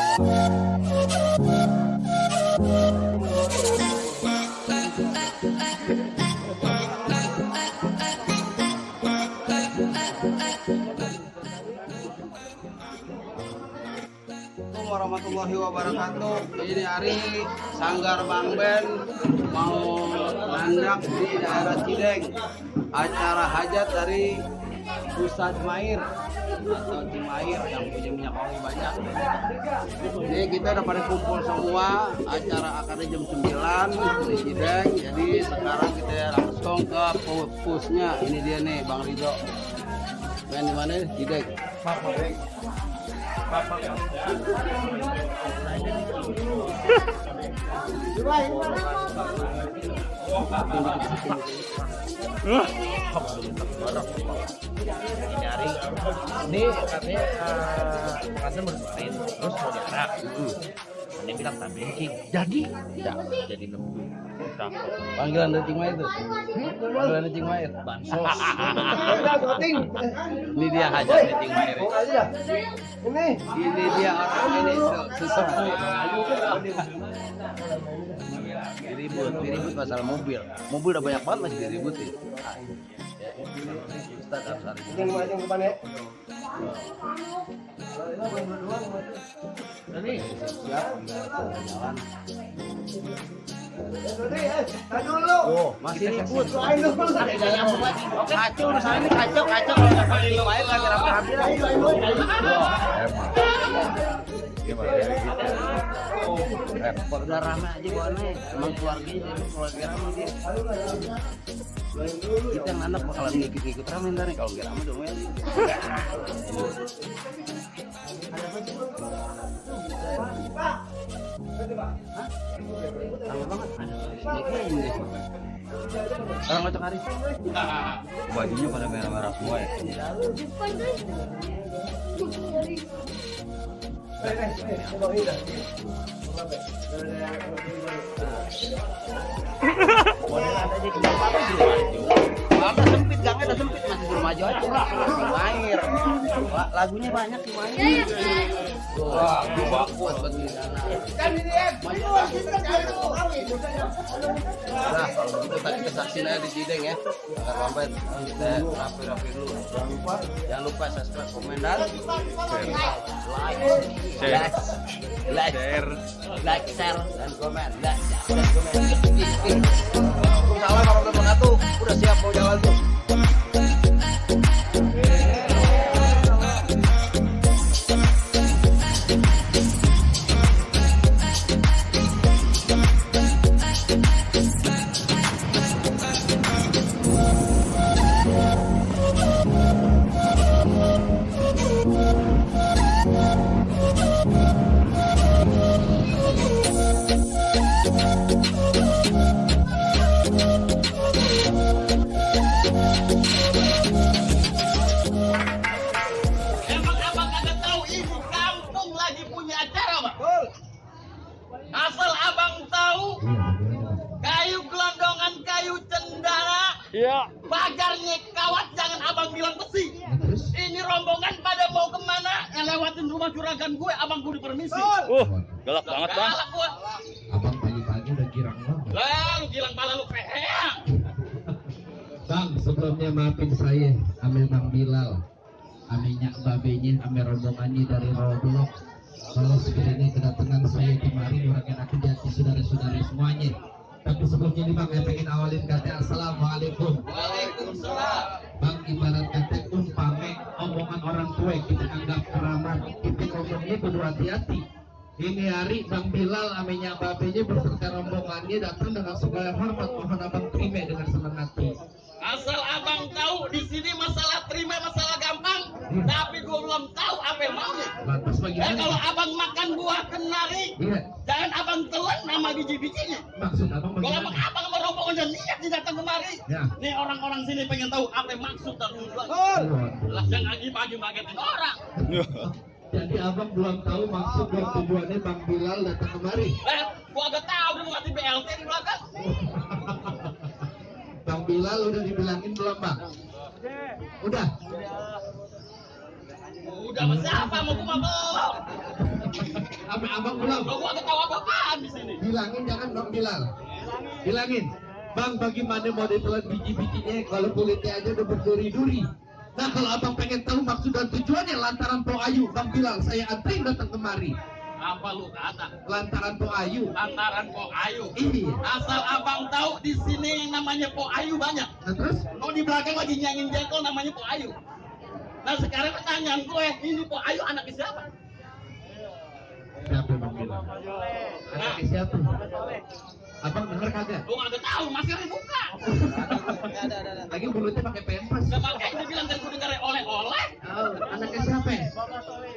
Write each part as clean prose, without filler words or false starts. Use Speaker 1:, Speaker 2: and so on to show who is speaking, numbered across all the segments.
Speaker 1: Warahmatullahi wabarakatuh. Ini hari Sanggar Bang Ben mau landak di daerah Cideng. Acara hajat dari Ustadz Mair atau Cimair yang punya minyak wangi banyak. Ini kita udah pada kumpul semua. Acara akan jam 9 di Cideng. Jadi sekarang kita langsung ke pusnya. Ini dia nih Bang Ridho. Ben di mana? Cideng.
Speaker 2: Ini katanya kasih bermain terus mau jarak. Ini bilang tampil king jadi tidak jadi nemu.
Speaker 1: Panggilan dari Cingmair itu. Panggilan dari Cingmair.
Speaker 2: Bansos.
Speaker 1: Ini dia hajat dari Cingmair. Ini dia orang ini susah. Diribut masalah mobil. Mobil udah banyak banget masih diributin. Ustaz harus hari ini. Siap. Oh, masih ribut. Kacau urusan ini kacau. Main lagi rapi-rapi lah. Udah rame aja buahnya. Emang keluarga rame dia. Kita yang anak bakalan ngikut rame ntar nih kalau nggak rame dong ya. Rame banget. Ini. Orang ngocok hari. Bajunya pada merah-merah semua ya. Ada sempit, gangnya ada sempit, masih belum maju aja. Air, lagunya banyak sih main. Wah, bisa kuat buat di sana. Nah, kalau begitu tadi kesaksian aja di Cideng ya. Agar lambat kita rapi-rapi dulu. Jangan lupa subscribe, komen dan share dan komen. Assalamualaikum warahmatullahi wabarakatuh. Udah siap mau jalan tuh.
Speaker 3: Asal abang tahu, kayu gelondongan, kayu cendana, pagarnya kawat, jangan abang bilang besi. Ini rombongan pada mau kemana? Yang lewatin rumah juragan gue, abang gue permisi.
Speaker 2: Galak banget bang.
Speaker 3: Galak gue.
Speaker 4: Abang pagi-pagi udah girang banget.
Speaker 3: Lah, lu gilang pala lu peheang.
Speaker 4: Bang, sebelumnya maafin saya, ambil Bang Bilal, aminyak babenya, ambil rombongannya dari Roblox. Kalau sekiranya kedatangan saya kemari, orang aku di hati saudara-saudara semuanya. Tapi sebelumnya ini Bang, saya pengen awalin kata Assalamualaikum.
Speaker 3: Waalaikumsalam.
Speaker 4: Bang, ibarat kata umpame omongan orang tua kita anggap keramat, kita ngomongnya kudu hati-hati. Ini hari Bang Bilal aminyak babenya beserta rombongannya datang dengan segala hormat, mohon abang terima dengan senang hati.
Speaker 3: Asal abang tahu, di sini masalah terima masalah gampang, tapi gue belum tahu apa yang mau nih.
Speaker 4: Lantas bagaimana?
Speaker 3: Kalau abang makan buah kenari, jangan abang telan nama biji-bijinya.
Speaker 4: Maksud abang
Speaker 3: Kalau
Speaker 4: bagaimana?
Speaker 3: abang sama rombongan dan niat dia datang kemari,
Speaker 4: Ya.
Speaker 3: nih orang-orang sini pengen tahu apa yang maksud dan tujuan. Lah jangan lagi ngagetin orang.
Speaker 4: Jadi abang belum tahu maksud dan tujuannya Bang Bilal datang kemari.
Speaker 3: Gua agak tahu dia mau ngasih BLT di belakang.
Speaker 4: Bang Bilal udah dibilangin belum Bang? Udah.
Speaker 3: Udah sama siapa mau gua belum?
Speaker 4: Apa Hilangin jangan Bang Bilal. Hilangin. Bang, bagaimana mau ditelan biji-bijinya kalau kulitnya aja udah berduri-duri. Nah, kalau abang pengen tahu maksud dan tujuannya lantaran Po Ayu, Bang Bilal, saya anterin datang kemari.
Speaker 3: Apa lu kata?
Speaker 4: Lantaran Po Ayu.
Speaker 3: Lantaran Po Ayu.
Speaker 4: Iya.
Speaker 3: Asal abang tahu di sini yang namanya Po Ayu banyak.
Speaker 4: Nah terus?
Speaker 3: Oh di belakang lagi nyangin jengkol namanya Po Ayu. Nah sekarang pertanyaan gue, ini Po Ayu anaknya siapa?
Speaker 4: Siapa Bang Bilal? Anaknya siapa? Abang denger kagak?
Speaker 3: Gue nggak tahu, masih dibuka.
Speaker 4: Lagi mulutnya pakai pempes.
Speaker 3: Gak makanya dia bilang dari gue dengar oleh-oleh.
Speaker 4: Oh, anaknya siapa?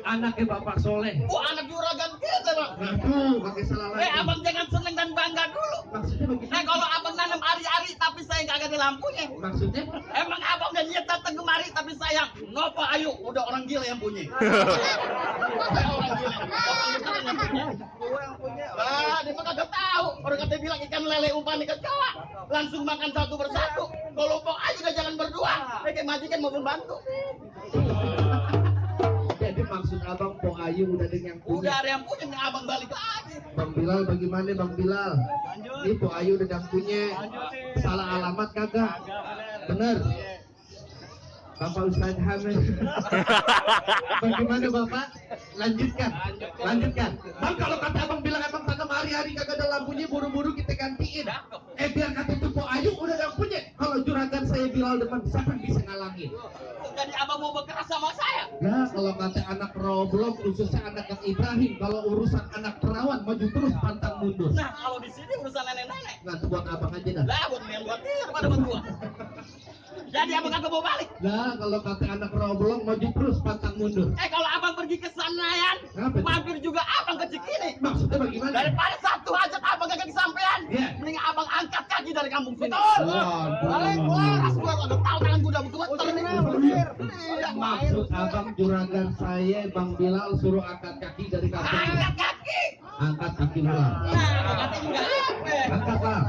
Speaker 4: Anaknya Bapak Soleh.
Speaker 3: Anak juragan kita bang.
Speaker 4: Aduh, pakai salah lagi.
Speaker 3: Abang jangan seneng dan bangga dulu.
Speaker 4: Maksudnya begitu?
Speaker 3: Nah kalau abang nanam ari-ari tapi saya nggak ada lampunya.
Speaker 4: Maksudnya?
Speaker 3: Emang abang udah niat datang kemari tapi sayang, ngopo ayo, udah orang gila yang punya. Orang gila, yang punya. Ah, dia mah kagak tahu. Orang kata bilang ikan lele umpan ikan jawa, langsung makan satu persatu. Kalau Po Ayu udah jangan berdua, kayak majikan maupun bantu.
Speaker 4: Jadi maksud abang Po Ayu udah ada yang punya.
Speaker 3: Udah ada yang punya, yang abang balik lagi.
Speaker 4: Bang Bilal bagaimana Bang Bilal? Ini Po Ayu udah yang punya. Salah alamat kagak? Bener. Bapak Ustadz Hamid. Bagaimana Bapak? Lanjutkan. Bang kalau kata abang bilang emang tanam hari-hari kagak ada lampunya, buru-buru kita gantiin. Biar kata itu Po Ayu udah yang punya. Kalau juragan saya Bilal depan siapa yang bisa ngalangin?
Speaker 3: Jadi abang mau berkeras sama saya?
Speaker 4: Ya kalau kata anak Roblok khususnya anak Kang Ibrahim, kalau urusan anak perawan maju terus pantang mundur.
Speaker 3: Nah kalau di sini urusan nenek-nenek.
Speaker 4: Nah itu buat abang aja dah.
Speaker 3: Lah buat yang buat dia pada buat gua. Jadi abang kagak mau balik.
Speaker 4: Nah kalau kata anak Roblok maju terus pantang mundur.
Speaker 3: Kalau abang pergi ke Senayan,
Speaker 4: Apa itu?
Speaker 3: mampir juga abang ke Cikini.
Speaker 4: Maksudnya bagaimana?
Speaker 3: Daripada satu hajat abang kagak kesampean,
Speaker 4: Iya.
Speaker 3: mending abang angkat kaki dari kampung sini.
Speaker 4: Waduh.
Speaker 3: Balik kelas gua kagak tahu tangan gua udah betul ini.
Speaker 4: Maksud abang juragan saya Bang Bilal suruh angkat kaki dari kampung.
Speaker 3: Angkat kaki.
Speaker 4: Angkat kaki ulang.
Speaker 3: Nah, kata enggak apa.
Speaker 4: Angkat lah.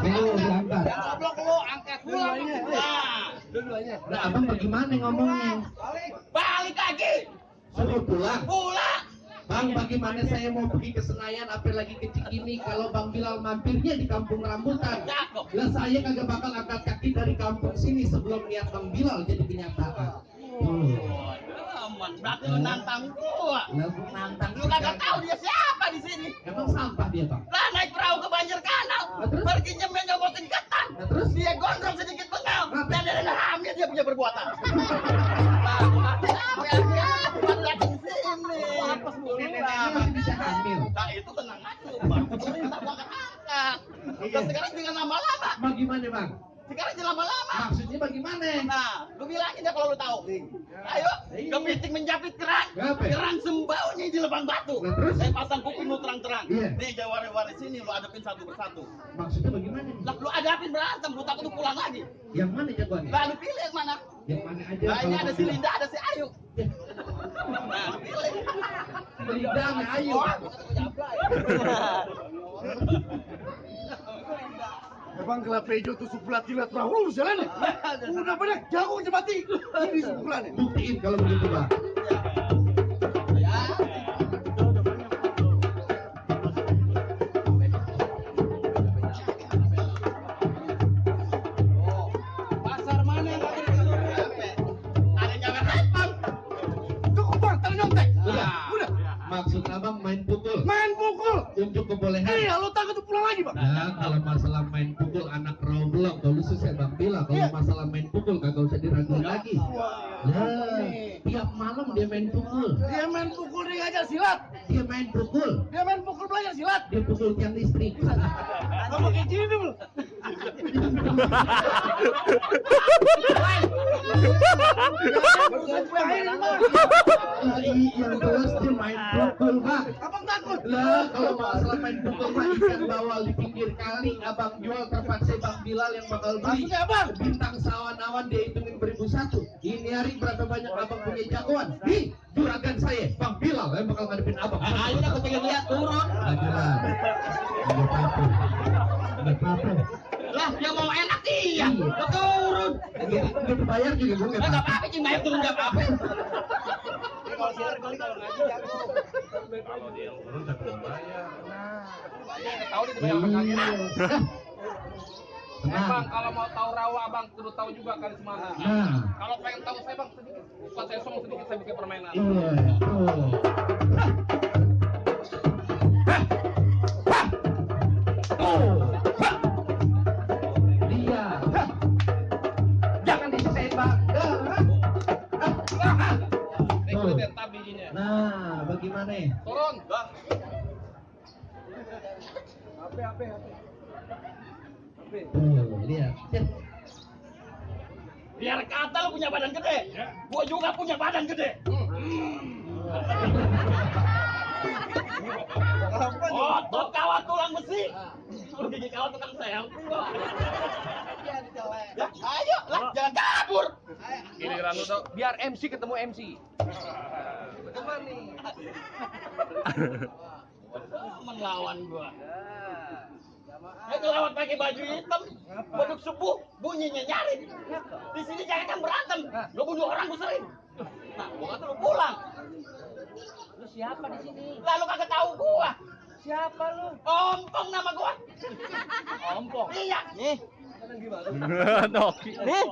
Speaker 4: Diangkat.
Speaker 3: Goblok lu angkat pulang.
Speaker 4: Nah abang bagaimana ngomongnya?
Speaker 3: Balik lagi.
Speaker 4: Suruh pulang.
Speaker 3: Pulang.
Speaker 4: Bang, bagaimana saya mau pergi ke Senayan, apalagi ke Cikini, kalau Bang Bilal mampirnya di kampung rambutan. Lah saya kagak bakal angkat kaki dari kampung sini sebelum niat Bang Bilal jadi kenyataan.
Speaker 3: Aman, berarti lu nantang gua.
Speaker 4: Lah gua nantang.
Speaker 3: Lu kagak tahu dia siapa di sini.
Speaker 4: Emang sampah dia Bang?
Speaker 3: Lah naik perahu ke Banjir Kanal.
Speaker 4: Nah, terus?
Speaker 3: Pergi nyemil nyobotin ketan.
Speaker 4: Nah, terus?
Speaker 3: Dia gondrong sedikit bengal.
Speaker 4: Apa?
Speaker 3: Dan dari hamil dia punya perbuatan. Nah, apa ya? Bukan datang sini.
Speaker 4: Nenek-neneknya masih bisa hamil.
Speaker 3: Nah itu tenang aja lu. Baru pemerintah gua angkat.
Speaker 4: Iya.
Speaker 3: Sekarang jangan lama-lama.
Speaker 4: Bagaimana Bang?
Speaker 3: Sekarang jangan lama-lama.
Speaker 4: Maksudnya bagaimana?
Speaker 3: Nah, lu bilangin dah kalau lu tahu. Ayo, kepiting menjapit kerang.
Speaker 4: Apa?
Speaker 3: Kerang sembaunya di lebang batu.
Speaker 4: Nah, terus?
Speaker 3: Saya pasang kuping lu terang-terang.
Speaker 4: Iya.
Speaker 3: Nih, jawari-wari sini lu hadapin satu persatu.
Speaker 4: Maksudnya bagaimana?
Speaker 3: Lah, lu hadapin berantem, lu takut lu pulang lagi.
Speaker 4: Yang mana jagoannya?
Speaker 3: Lah, lu pilih yang mana?
Speaker 4: Yang mana aja?
Speaker 3: Nah, ini
Speaker 4: kalau
Speaker 3: ada
Speaker 4: Bang
Speaker 3: si
Speaker 4: Bilal.
Speaker 3: Linda, ada si Ayu.
Speaker 4: Ya,
Speaker 3: Nah, lu pilih.
Speaker 4: Linda sama Ayu.
Speaker 5: Emang kelapejo tusuk belat jilat perahu jalan ya? Udah banyak jago aja mati. Ini sebulan ya.
Speaker 4: Buktiin kalau begitu Bang.
Speaker 3: Pasar mana yang ada nyawa telepon.
Speaker 5: Cukup bang, tali nyontek.
Speaker 4: Udah. Maksud abang main pukul.
Speaker 5: Main pukul.
Speaker 4: Untuk kebolehan.
Speaker 5: Iya, lo takut tuh pulang lagi bang.
Speaker 4: Nah, kalau masalah main pukul anak Roblok, kalau susah Bang Bila, kalau masalah main pukul kagak usah diraguin lagi. Ya, tiap malam dia main pukul.
Speaker 5: Dia main pukul, dia ngajar silat.
Speaker 4: Dia main pukul.
Speaker 5: Dia main pukul belajar silat.
Speaker 4: Dia pukul tiang listrik.
Speaker 5: Kamu kayak gini dulu.
Speaker 4: Yang jelas dia main pukul, Bang.
Speaker 5: Abang takut.
Speaker 4: Lah, kalau masalah main pukul mah ikan bawal di pinggir kali, abang jual terpaksa Bang Bilal yang bakal beli.
Speaker 5: Maksudnya abang?
Speaker 4: Bintang sawan-awan dia hitungin beribu satu. Ini hari berapa banyak abang punya jagoan? Di juragan saya, Bang Bilal yang bakal ngadepin abang.
Speaker 3: Ayo dah, aku pengen lihat turun.
Speaker 4: Ajaran. Ada apa-apa. Ada apa-apa.
Speaker 3: Lah, dia mau enak dia.
Speaker 4: Iya.
Speaker 3: Lo turun.
Speaker 4: Dia dibayar juga gue nggak
Speaker 3: Enggak
Speaker 4: apa-apa.
Speaker 3: apa-apa, cing bayar turun enggak apa-apa.
Speaker 5: Kalau silat kali kalau ngaji jago.
Speaker 2: Kalau dia yang turun tapi belum bayar.
Speaker 6: Tahu nih bayar apa kagak?
Speaker 4: Tenang.
Speaker 6: Bang, kalau mau tahu rawa Bang, kudu tahu juga kali semangat.
Speaker 4: Nah,
Speaker 6: Kalau pengen tahu saya Bang sedikit, bukan saya song sedikit saya bikin permainan.
Speaker 4: iya, tuh. Dia. Jangan ditembak.
Speaker 6: Ikutin tab bijinya.
Speaker 4: Nah, bagaimana?
Speaker 6: Turun.
Speaker 4: Tuh, lihat.
Speaker 3: Biar kata lu punya badan gede. Gua juga punya badan gede. Otot kawat tulang besi. Lu gigi kawat tukang sayang. Ya, ayo lah, jangan kabur.
Speaker 6: Giliran lu tuh. Biar MC ketemu MC.
Speaker 3: Melawan gua. Itu lewat pakai baju hitam, beduk subuh, bunyinya nyaring. Di sini jangan kan berantem, lu bunuh orang gua sering. Nah, gua kata lu pulang.
Speaker 2: Lu siapa di sini?
Speaker 3: Lalu kagak tahu gua.
Speaker 2: Siapa lu?
Speaker 3: Ompong nama gua.
Speaker 2: Ompong.
Speaker 3: Iya. Nih.
Speaker 2: Nih.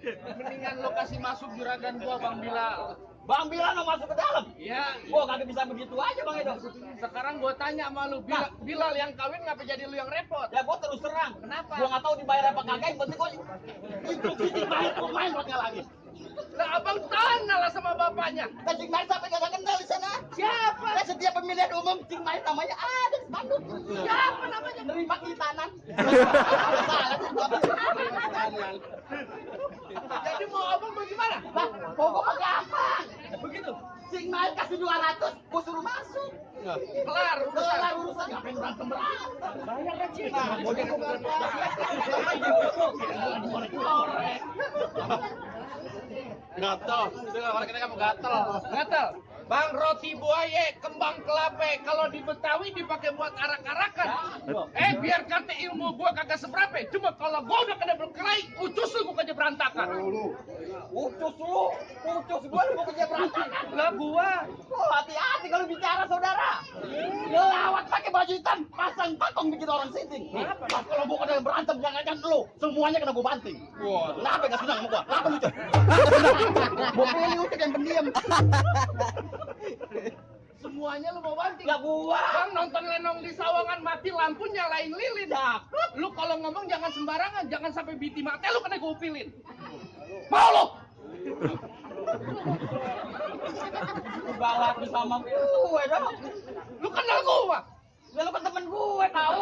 Speaker 6: Mendingan lo kasih masuk juragan gua Bang Bilal.
Speaker 3: Bang Bilal mau masuk ke dalam.
Speaker 6: Iya.
Speaker 3: Gua kagak bisa begitu aja Bang Edo.
Speaker 6: Sekarang gua tanya sama lu, Bilal yang kawin ngapa jadi lu yang repot?
Speaker 3: Ya gua terus terang.
Speaker 6: Kenapa?
Speaker 3: Gua nggak tahu dibayar apa kagak, yang penting gua instruksi main buat lagi.
Speaker 6: Lah abang tanya lah sama bapaknya.
Speaker 3: Cing Main sampai kagak kenal di sana. Siapa? Nah, setiap pemilihan umum Cing Main namanya ada di Bandung. Siapa namanya? Nerima kitanan.
Speaker 6: Jadi mau abang bagaimana?
Speaker 3: Nah, pokoknya gampang. Begitu. Cing Main kasih 200, gua suruh masuk.
Speaker 6: Kelar urusan.
Speaker 3: Kelar urusan, ngapain berantem.
Speaker 6: Bayar kan Cing?
Speaker 3: Nah, gua jadi
Speaker 6: Gatel, itu orang kita kamu gatel. Gatel. Bang, roti buaya, kembang kelape, kalau di Betawi dipakai buat arak-arakan. Biar kata ilmu gua kagak seberapa, cuma kalau gua udah kena berkelahi, ucus lu gua kerja berantakan.
Speaker 3: ucus gua lu mau kerja berantakan.
Speaker 6: Lah gua.
Speaker 3: Oh, hati-hati kalau bicara saudara. Ngelawat pakai baju hitam, pasang patong bikin orang sinting. Pas kalau gua kena berantem jangan lu, semuanya kena gua banting.
Speaker 6: Wah.
Speaker 3: Kenapa gak senang sama gua? Kenapa lucu? Gua pilih untuk yang pendiam.
Speaker 6: Semuanya lu mau banting.
Speaker 3: Lah gua.
Speaker 6: Bang nonton Lenong di Sawangan mati lampu nyalain lilin.
Speaker 3: Cakep.
Speaker 6: Lu kalau ngomong jangan sembarangan, jangan sampai biti mati lu kena gua upilin. Mau lu?
Speaker 3: Bawa bersama gue dong.
Speaker 6: Lu kenal gua?
Speaker 3: Lu kan temen gue tahu.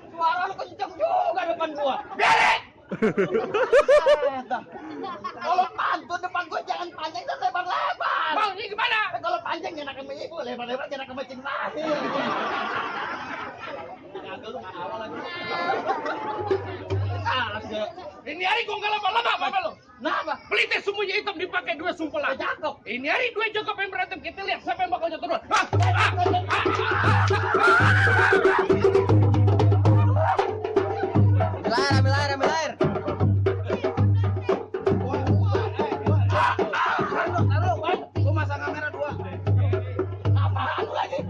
Speaker 3: Suara lu kenceng juga depan gua.
Speaker 6: Biarin!
Speaker 3: Kalau pantun depan gue jangan panjang dan lebar-lebar.
Speaker 6: Bang, ini gimana?
Speaker 3: Kalau panjang enak sama ibu, lebar-lebar enak sama Cing Main. Kagak lu awal lagi. Kagak.
Speaker 6: Ini hari gua nggak lama-lama apa lu?
Speaker 3: Kenapa?
Speaker 6: Pelitnya semuanya hitam dipakai dua sumpelan.
Speaker 3: Cakep.
Speaker 6: Ini hari dua jago pengen berantem, kita lihat siapa yang bakal jatuh duluan.
Speaker 2: Ambil air.
Speaker 6: Gua masang kamera 2.
Speaker 3: Apaan lu lagi?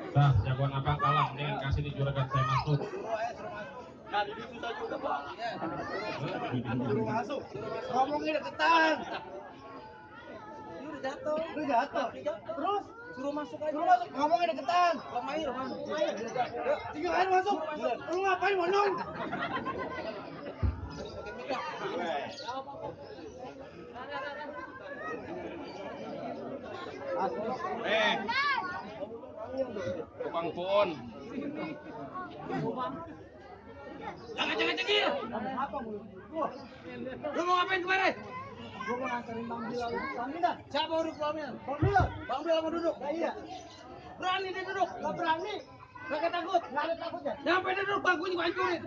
Speaker 7: Dah, jagoan abang kalah, mendingan kasih di juragan saya masuk.
Speaker 3: Nah, ini susah juga, Bang. Suruh masuk. Ngomongin deketan. Udah jatuh. Terus suruh masuk aja. Suruh masuk. Ngomongin deketan. Bang Mahir. Tiga kali masuk. Lu ngapain, Monong?
Speaker 7: Tukang puon.
Speaker 3: Jangan cengir. Lu mau ngapain kemarin? Gua mau nganterin Bang Bilal. Siapa urut pulamnya? Bang Bilal mau duduk? Iya. Berani dia duduk? Gak berani. Gak takut? Gak ada takutnya. Nyampe dia duduk, bangkunya gua hancurin.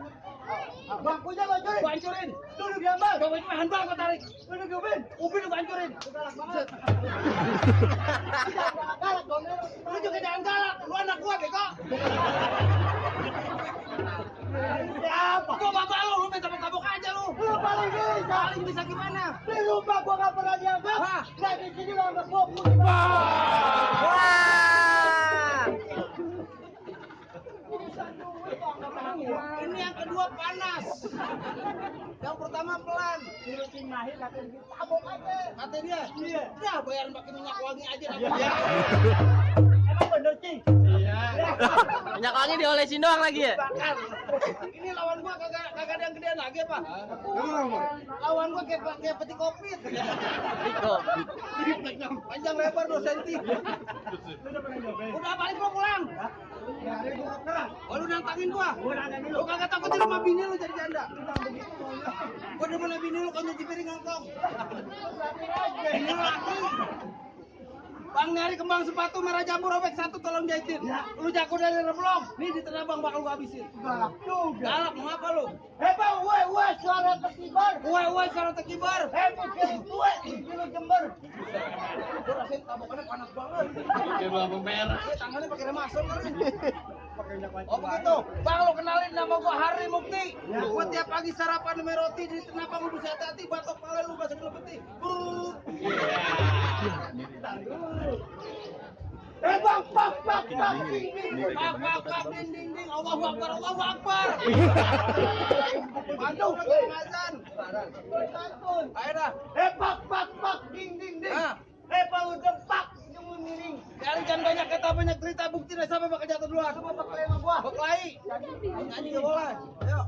Speaker 3: Bangkunya gua hancurin? Gua hancurin. Duduk di ambang. Coba ini handbal gua tarik. Duduk di ubin gua hancurin. Galak banget. Galak dong. Lu juga jangan galak. Lu anak gua, bego. Siapa? Gua bapak lu main tabok-tabok aja lu. Lu paling bisa. Paling bisa gimana? Lu lupa gua gak pernah dianggap. Nah di sini lu anggap gua. Ini yang kedua panas. Yang pertama pelan. Turutin Mahir katanya tabok aja. Kata dia. Iya. Udah bayaran pakai minyak wangi aja. Iya. Emang bener Cing? Iya.
Speaker 8: Minyak wangi diolesin doang lagi ya?
Speaker 3: Bakar. Ini lawan gua kagak ada yang gedean lagi apa? Lawan gua kayak peti kopi. Panjang lebar 2 cm. Udah balik gua pulang. Oh lu nantangin gua? Lu kagak takutin sama bini lu jadi janda? Gua demen sama bini lu kan nyuci piring ngongkong. Bini lu laki. Bang nyari kembang sepatu merah jambu robek 1 tolong jahitin. Lu jago dari reblong. Nih di tengah bang bakal gua habisin. Galak juga. Galak mau apa lu? Bang, woi suara terkibar. Woi suara terkibar. Gue lu Jember. Gua rasain tabokannya panas banget.
Speaker 7: Kayak lampu merah.
Speaker 3: Tangannya pakai rem asam kali. Oh begitu. Bang lu kenalin nama gua Hari Mukti. Gua tiap pagi sarapan sama roti di tengah bang lu hati-hati batok pala lu bahasa Lebeti. Bang, pak, ding, Allahu Akbar. Pandu, azan. Ayo dah. Pak, ding. Bang, udah pak, nyumun miring. Kalian jangan banyak cerita, bukti deh sampai bakal jatuh duluan. Coba berkelahi sama gua. Berkelahi. Nyanyi enggak boleh. Ayo.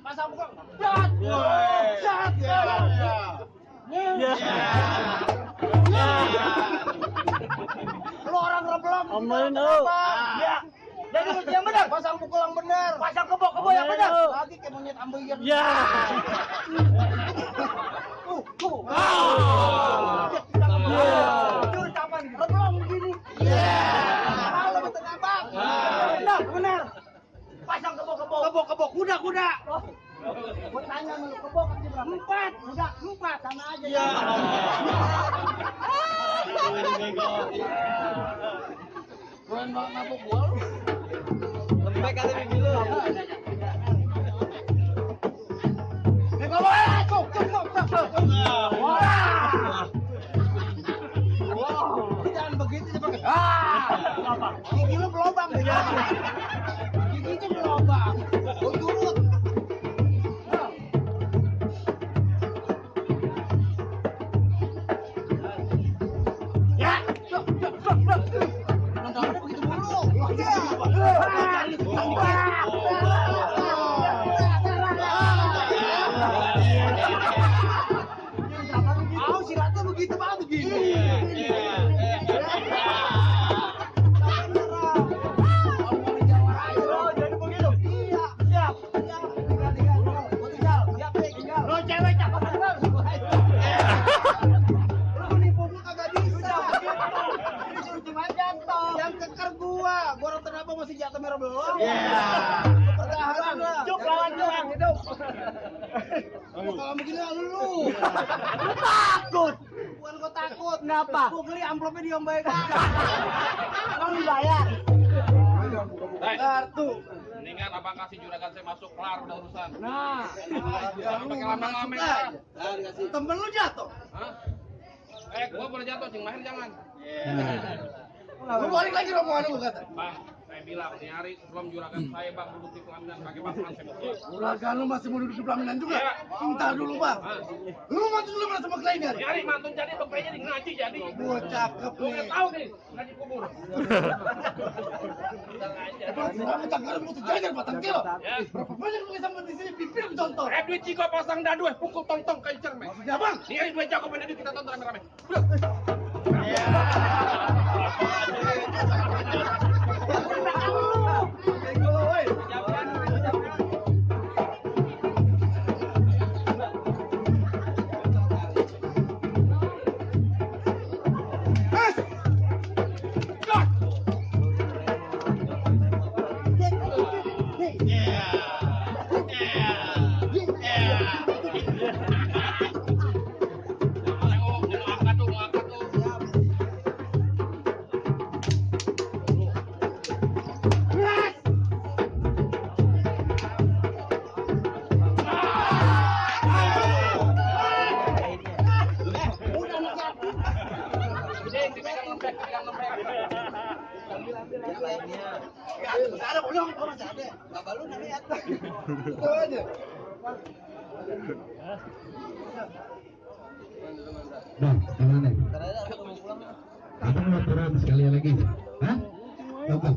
Speaker 3: Pasang buka. Lu orang reblong.
Speaker 8: Omelin lu.
Speaker 3: Ya. Jadi mesti yang benar, pasang pukul yang benar. Pasang kebo yang benar. Lagi kayak monyet ambeien.
Speaker 8: Ya.
Speaker 3: Tuh. Jur kapan reblong begini. Kalau betul abang. Benar. Pasang kebo. Kuda. Gua tanya lu kebo kasih berapa? 4 sama aja. Ya. Keren banget nabuk gua lu. Lebih baik kata bibi lu. Nih kebo jangan begitu coba. Gigi lu berlobang deh. Gigi itu berlobang. Gua turut. Nontonnya begitu mulu. Silatnya begitu banget begini.
Speaker 1: masih jatuh merah belum.
Speaker 3: Cuk lawan Joang itu.
Speaker 1: Kalau begini lu takut. Bukan kau takut.
Speaker 3: Kenapa?
Speaker 1: Gua beli amplopnya diombakan.
Speaker 3: Kamu dibayar.
Speaker 1: Kartu.
Speaker 7: Mendingan abang kasih juragan saya masuk, kelar udah urusan.
Speaker 3: Nah,
Speaker 7: Jangan pakai lama-lama.
Speaker 1: Temen lu jatuh.
Speaker 7: Hah? Gua boleh jatuh, Cing Mahir jangan.
Speaker 1: Lu balik lagi rombongan lu kata.
Speaker 7: Bang, saya bilang nih hari sebelum juragan saya bang duduk di pelaminan pakai pasangan saya berdua.
Speaker 5: Juragan lu masih mau duduk di pelaminan juga?
Speaker 7: Iya.
Speaker 5: Entar dulu bang. Lu mantun dulu sama klien
Speaker 7: Ini hari mantun jadi, bapaknya di ngaji jadi.
Speaker 5: Gua cakep
Speaker 7: Lu nggak
Speaker 5: nih.
Speaker 7: tahu nih, ngaji kubur.
Speaker 5: Kamu tak kalau mau jajan batang kilo.
Speaker 7: Ya.
Speaker 5: Berapa banyak lu sampai di sini pipir lu contoh.
Speaker 7: Duit ciko pasang dadu, pukul tong-tong kayak cermek.
Speaker 5: Maksudnya bang?
Speaker 7: Nih hari duit jago pengen kita tonton rame-rame.
Speaker 1: Ada bolong, masih ada. Enggak balu nanti lihat. Itu aja.
Speaker 4: Bang, gimana? Abang mau turun sekali lagi? Hah? Abang?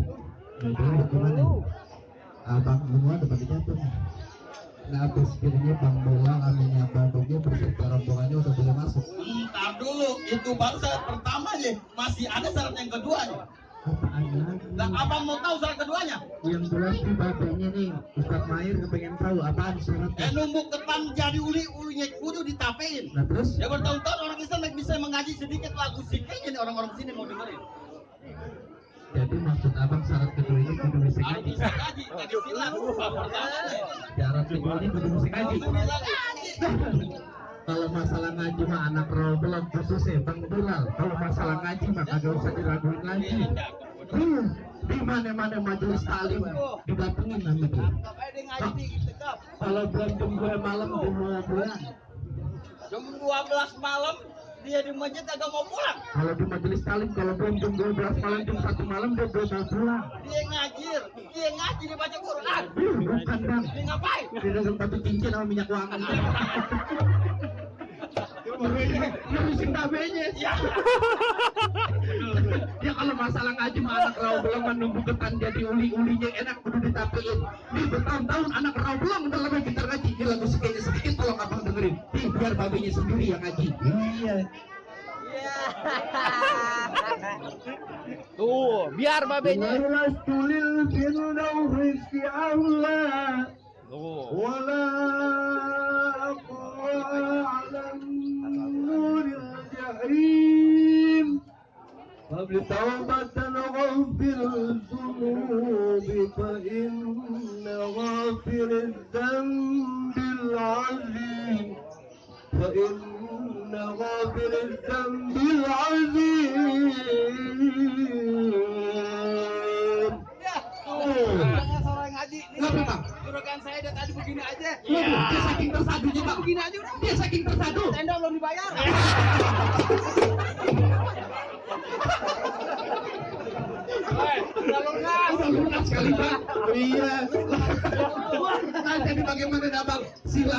Speaker 4: Mau turun gimana? Abang semua dapat dijatuh. Nah, habis kirinya Bang Bolang, aminnya Bang Bogi berserta rombongannya udah boleh masuk.
Speaker 3: Ntar dulu, itu baru syarat pertamanya. Masih ada syarat yang keduanya.
Speaker 4: Apaan lagi?
Speaker 3: Nah, abang mau tahu syarat keduanya?
Speaker 4: Yang jelas nih babenya nih, Ustadz Mahir kepengen tahu apaan syaratnya.
Speaker 3: Numbuk ketan jadi uli-ulinya kudu ditapein.
Speaker 4: Nah terus?
Speaker 3: Ya bertahun-tahun orang Islam bisa mengaji sedikit lagu sikit nih orang-orang sini mau dengerin.
Speaker 4: Jadi maksud abang syarat kedua ini kudu bisa
Speaker 3: Harus
Speaker 4: ngaji.
Speaker 3: bisa ngaji, jadi silat.
Speaker 4: Syarat kedua ini kudu bisa ngaji. Kalau masalah ngaji mah anak roblok khususnya Bang Bilal. Kalau masalah ngaji mah kagak usah diraguin lagi. Di mana-mana majelis taklim didatengin namanya.
Speaker 1: Sampai dia ngaji di tekap.
Speaker 4: Kalau belum jam 2 malam jam 12.
Speaker 3: Jam 12 malam dia di masjid agak mau pulang.
Speaker 4: Kalau di majelis taklim kalau belum jam 12 malam jam 1 malam dia belum mau pulang.
Speaker 3: Dia ngaji dia baca Quran.
Speaker 4: Bukan Bang.
Speaker 3: Dia ngapain?
Speaker 4: Dia dagang batu cincin sama minyak wangi. Ngurusin babenya. Ya kalau masalah ngaji mah anak rau belum menunggu ketan jadi uli-ulinya enak kudu ditapein. Nih bertahun-tahun anak rau belum udah lebih pintar ngaji. Ini lagu sedikit tolong abang dengerin. Nih biar babenya sendiri yang ngaji. Iya.
Speaker 8: Tuh, biar babenya.
Speaker 5: Tulil firdaus fi Allah.
Speaker 8: Tuh.
Speaker 5: ولا أقوى على النور الجحيم قبل توبة غافر الذنوب فإن غافر الذنب العظيم
Speaker 1: Jangan seorang ngaji.
Speaker 4: Kenapa, Bang?
Speaker 1: Juragan saya dari tadi begini aja.
Speaker 4: Dia saking tersadunya Bang.
Speaker 1: Begini aja udah.
Speaker 4: Dia saking tersadu.
Speaker 1: Tenda belum dibayar.
Speaker 4: Udah lunas sekali Bang. Iya. Nah, jadi bagaimana Bang? Sila